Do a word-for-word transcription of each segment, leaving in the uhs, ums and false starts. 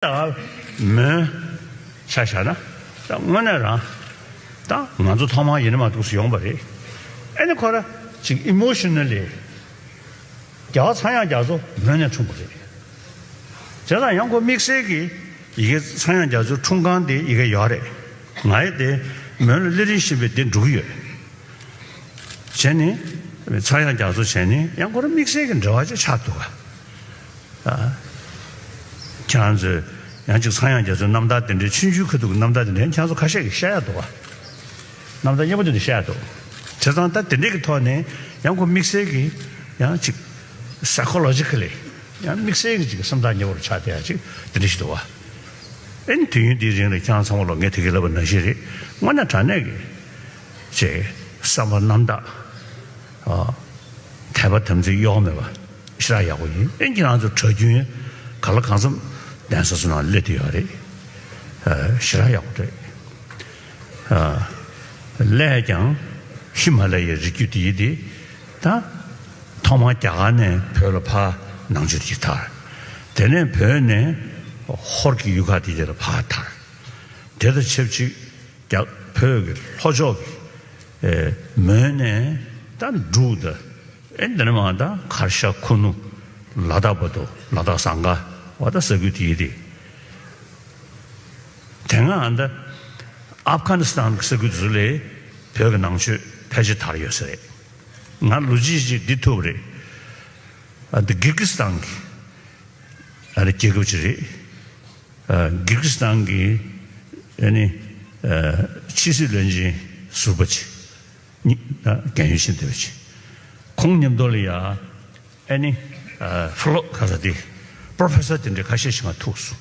ད་མོན་ཆ་བཞག་ན་ད་དངོས་གནས་རང་ད་ང་ཚོ་ཐོག་མར་ཡིན་ན་མ་འདུག་སེ་ཡོང་པ་རེད། ཨེ་ནི་ཁོ་ར་ཅིག་ཨི་མོ་ཤི་ན་ལི་རྒྱལ་བ་ཚངས་དབྱངས་རྒྱ་མཚོ་མོན་ནས་འཁྲུངས་པ་རེད། བྱས་ཙང་ཡང་ཁོ་དམིགས་བསལ་གྱི་ཡི་གེ་ཚངས་དབྱངས་རྒྱ་མཚོའི་འཁྲུངས་ཁང་དེ་ཡི་གེ་ཡོད་རེད། ང་ཡི་དེ་མོན་ལ་སླེབས་རིམ་བཞིན་པའི་དེ་འགྲོ་གི་ཡོད། བྱས་ནས་ཚངས་དབྱངས་རྒྱ་མཚོ་བྱས་ནས་ཡང་ཁོ་ར་དམིགས་བསལ་གྱི་འབྲེལ་བ་ཅིག་ཆགས་འདུག་ག་ཨ། ཁྱེད་རང་ཚོས་ཡང་ཅིག་ཚངས་དབྱངས་རྒྱ་མཚོའི་རྣམ་ཐར་དེ་འདྲའི་ཆུང་ཆུང་ཁ་ཐུག་གི་རྣམ་ཐར་དེ་འདྲའི་ཁྱེད་རང་ཚོ་ཁ་ཤས་ཀྱིས་བཤད་ཡག་འདུག་ག་རྣམ་ཐར་སྙན་པོ་དེ་འདྲ་བཤད་ཡག་འདུག་བྱས་ཙང་ད་དེ་འདྲས་ཀྱི་ཐོག་ནས་ཡང་ཁོ་དམིགས་བསལ་གྱི་ཡང་ཅིག་སའི་ཁོ་ལོ་ཇི་ཁ་ལི་ཡང་དམིགས་བསལ་གྱི་ཅིག་སེམས་ཐག་ཉེ་བོར་ཆགས་བསྡད་ཡག་ཅིག་དེ་འདྲ་ཞིག་འདུག་ག་ཨེ་ནི་དུས་ཡུན་འདིའི་རིང་ལ་ཁྱེད་རང་ཚང་མ་ལོ་ངས་དེ་གི་ལབ་པ་ནང་བཞིན་རེད། དངོས་གནས་དྲང་གནས་ཀྱི་ཅིག་བསམ་པ་རྣམ་དག་ཨ། དད་པ་དམ་ཚིག་གཡོ་བ་མེད་པ་ཞེ་དྲག་ཡག་པོ་ཡིན། ཨེ་ཁྱེད་རང་ཚོ་གྲྭ་རྒྱུན་ག་ལ་གང་འཚམ་གདན་ས་སོ་ནང་སླེབས་བསྡད་ཡོད་རེད། ཨ། ཞེ་དྲག་ཡག་པོ་རེད། ཨ། སླད་ཀྱང་ཧི་མ་ལ་ཡའི་རི་རྒྱུད་འདི་ཡི་དེ་ད་ཐོག་མར་རྒྱ་གར་ནས་བོད་ལ་ཕར་ནང་ཆོས་དེ་དར། དེ་ནས་བོད་ནས་ཧོར་གྱི་ཡུལ་ཁག་དེ་དེ་ལ་ཕར་དར། དེ་དང་ཆབས་ཅིག་རྒྱ་བོད་ཀྱི་ལྷོ་ཕྱོགས་ཀྱི་ཨེ་མོན་ནས་ད་འབྲུག་དང་ཨེ་འདི་ནས་མར་ད་གར་ཤ་ཁུ་ནུ་ལ་དྭགས་བར་དུ་ལ་དྭགས་ཟངས་དཀར་བ་ད་ས་ཁུལ་དེ་ཡི་དེ། དེ་སྔ་ཨ་ད་ཨབ་གྷ་ནི་སི་ཐན་གྱི་ས་ཁུལ་དེ་ཚོ་ལས་བོད་ཀྱི་ནང་ཆོས་ཕལ་ཆེར་དར་ཡོད་ས་རེད། ང་ལོ་རྒྱུས་ཅིག་འདི་ཐུབ་རེད། ཨ་ད་གིར་གི་སི་ཐན་གྱི་ཨ་རེ་རྒྱལ་ཁབ་ཅིག་རེད། ཨ། གིར་གི་སི་ཐན་གྱི་ཨ་ནི་ཨ་ཕྱི་སྲིད་བློན་ཆེན་ཟུར་པ་ཅིག་ཉི་ཨ་རྒན་ཡོལ་ཕྱིན་བསྡད་པ་ཅིག་ཁོང་མཉམ་དུ་ལ་ཡ་ཨ་ནི་ཨ་ཕེ་ལོ་ག་ས་དེ་པྲོ་ཕེ་སར་དེ་འདྲའི་ཁ་ཤས་ཤིག་མར་ཐུག་སོང་།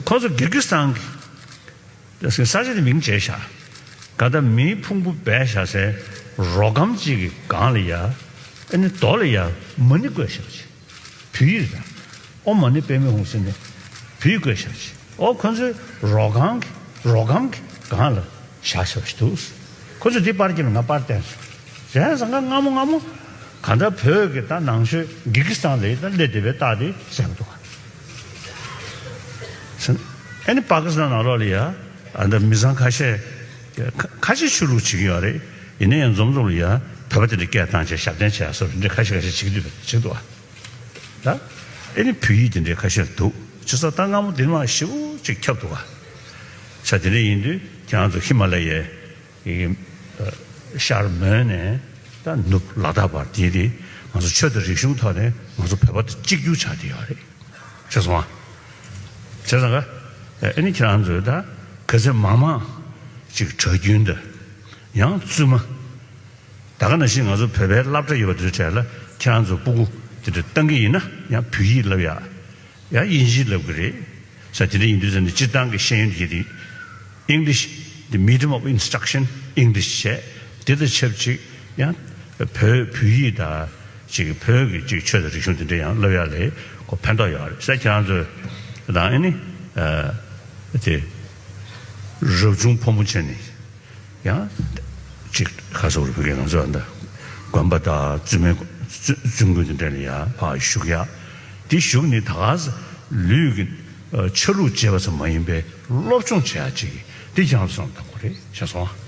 ཁོ་ཚོ་གིར་གི་སི་ཐན་གྱི་ས་ཆ་དེ་མིང་བརྗེས་བཞག་ག་ད་མིའི་ཕུང་པོ་སྦས་བཞག་སའི་རོ་སྒམ་གཅིག་གི་སྒང་ལ་ཡ་ཨ་ནི་རྡོ་ལ་ཡ་མ་ཎི་བརྐོས་བཞག་ཅིག་བོད་ཡིག་རེད། ཨོཾ་མ་ཎི་པདྨེ་ཧཱུྃ་ཟེར་ནས་བོད་ཡིག་བརྐོས་བཞག་ཅིག་ཨོ་ཁོ་ཚོའི་རོ་སྒམ་གྱི་རོ་སྒམ་གྱི་སྒང་ལ་བཞག་བཞག་ཅིག་འདུག་ཁོ་ཚོས་འདི་པར་བརྒྱབ་ནས་ང་པར་བསྟན་སོང་། བྱས་ཙང་ང་སྔ་མོ་སྔ་མོ་ག་འདྲ་བོད་ཀྱི་ད་ནང་ཆོས་གིར་གི་སི་ཐན་ལ་ད་སླེབས་བསྡད་པའི་རྟགས་དེ་གསལ་པོ་འདུག་ག་ཨ་ནི་པ་ཀི་སི་ཐན་ནང་ལོགས་ལ་ཡ་ཨ་ད་མི་ཚང་ཁ་ཤས་ཁ་ཁ་ཤས་ཆོས་ལུགས་བྱེད་ཀྱི་ཡོད་རེད། ཡིན་ན་ཡང་འཛོམས་འཛོམས་ལ་ཡ་བོད་པ་དེ་འདྲ་སྐད་བཏང་བྱས་ཞབས་བརྟན་བྱས་སོགས་དེ་འདྲ་ཁ་ཤས་ཁ་ཤས་བྱེད་ཀྱི་འདུག་བྱེད་འདུག་ག་ད་ཨེ་ནི་བོད་ཡིག་དེ་འདྲའི་ཁ་ཤས་འདུག་བྱས་ཙང་ད་སྔ་མོ་དེ་མ་ཞེ་པོ་ཅིག་ཁྱབ་འདུག་ག་ས་དེ་འདྲ་ཡིན་དུས་ཁྱེད་རང་ཚོ་ཧི་མ་ལ་ཡའི་ཤར་མོན་ནས་ད་ནུབ་ལ་དྭགས་བར་དེ་དེ་ང་ཚོ་ཆོས་དང་རིག་གཞུང་ཐོག་ནས་ང་ཚོ་བོད་པ་དང་གཅིག་གྱུར་ཆགས་བསྡད་ཡོད་རེད། ཤེས་སོང་ཨ། བྱས་ཙང་ཨེ་ནི་ཁྱེད་རང་ཚོས་ད་ག་ཚོད་མང་མང་ཅིག་གྲྭ་རྒྱུན་དང་ཡང་བཙུན་མ། ད་ག་ནང་བཞིན་ང་ཚོ་བོད་པའི་སློབ་གྲྭ་ཡོད་པ་དེ་ཚོའི་གྲས་ལ་ཁྱེད་རང་ཚོ་སྤུ་གུ་དེ་འདྲ་བཏང་གི་ཡིན་ན་ཡང་བོད་ཡིག་བསླབ་ཡག་ཡང་དབྱིན་ཇི་བསླབ་གི་རེད། ས་དེ་འདྲ་ཡིན་དུས་ཙམ་ནས་སྤྱིར་བཏང་གི་ཤེས་ཡོན་དེ་དེ་English the medium of instruction English བྱས་དེ་དང་ཆབས་ཅིག་ཡང་བོད་བོད་ཡིག་དང་ཅིག་བོད་ཀྱི་ཅིག་ཆོས་དང་རིག་གཞུང་དེ་འདྲ་ཡང་བསླབ་ཡག་ལས་ཁོ་ཕན་ཐོགས་ཡོད་རེད། ས་ཁྱེད་རང་ཚོ་དང་ཨ་ནི་དེ་རབ་བྱུང་ཕོ་མོ་བྱས་ནས། ཡང་ཅིག་ཁ་སོག་རུ་བོད་སྐད་ང་ཚོ་འདི་དགོན་པ་དང་བཙུན་མའི་བཙུན་དགོན་དེ་འདྲ་ལ་ཡང་ཕར་བཞུགས་ཡ། དེ་བཞུགས་ནས་ད་ག་ས་ལུས་ཀྱི་ཆ་ལུགས་བརྗེས་པ་ཙམ་མ་ཡིན་པའི་སློབ་སྦྱོང་བྱེད་ཡ་ཅིག་དེ་ཀྱང་བསམ་བཏང་དགོས་རེད་བྱས་སོང་།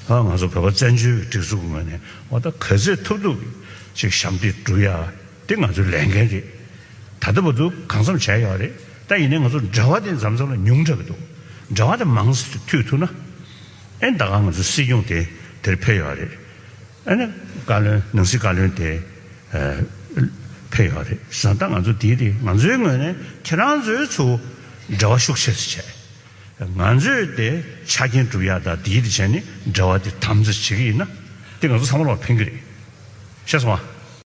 ང་ཚོ་བོད་པ་བཙན་བྱོལ་གྱི་སྒྲིག་འཛུགས་ཀྱི་ངོས་ནས་འོ་ད་ག་ཚོད་ཐུབ་ཐུབ་ཅིག་ཞབས་འདེགས་སྒྲུབ་ཡ་དེ་ང་ཚོའི་ལས་འགན་རེད། ད་ལྟ་བར་དུ་གང་འཚམ་བྱས་ཡོད་རེད། ད་ཡིན་ནའི་ང་ཚོ་འབྲེལ་བ་དེ་མཚམས་མཚམས་ལ་ཉུང་དྲགས་ཀྱི་འདུག་འབྲེལ་བ་དེ་མང་ཙམ་མཐུད་ཐུབ་ན། ཨེ་ད་ག་ང་ཚོ་སྲིད་སྐྱོང་དེ་དེར་ཕེབས་ཡོད་རེད། ཨ་ནི་བཀའ་བློན་ནང་སྲིད་བཀའ་བློན་དེ་ཕེབས་ཡོད་རེད། བྱས་ཙང་ད་ང་ཚོ་དེའི་དེ་ང་ཚོའི་ངོས་ནས་ཁྱེད་རང་ཚོའི་ཚུར་འབྲེལ་བ་ཤུགས་ཆེ་ཙམ་བྱས། ང་ཚོས་དེ་ཆ་རྐྱེན་སྒྲུབ་ཡག་དང་དེའི་དེ་བྱས་ནས་འབྲེལ་བ་དེ་དམ་འཛིན་བྱེད་ཀྱི་ཡིན་ན་དེ་ང་ཚོ་ཚང་མ་ལ་ཕན་གྱི་རེད། ཤེས་སོང་ཨ།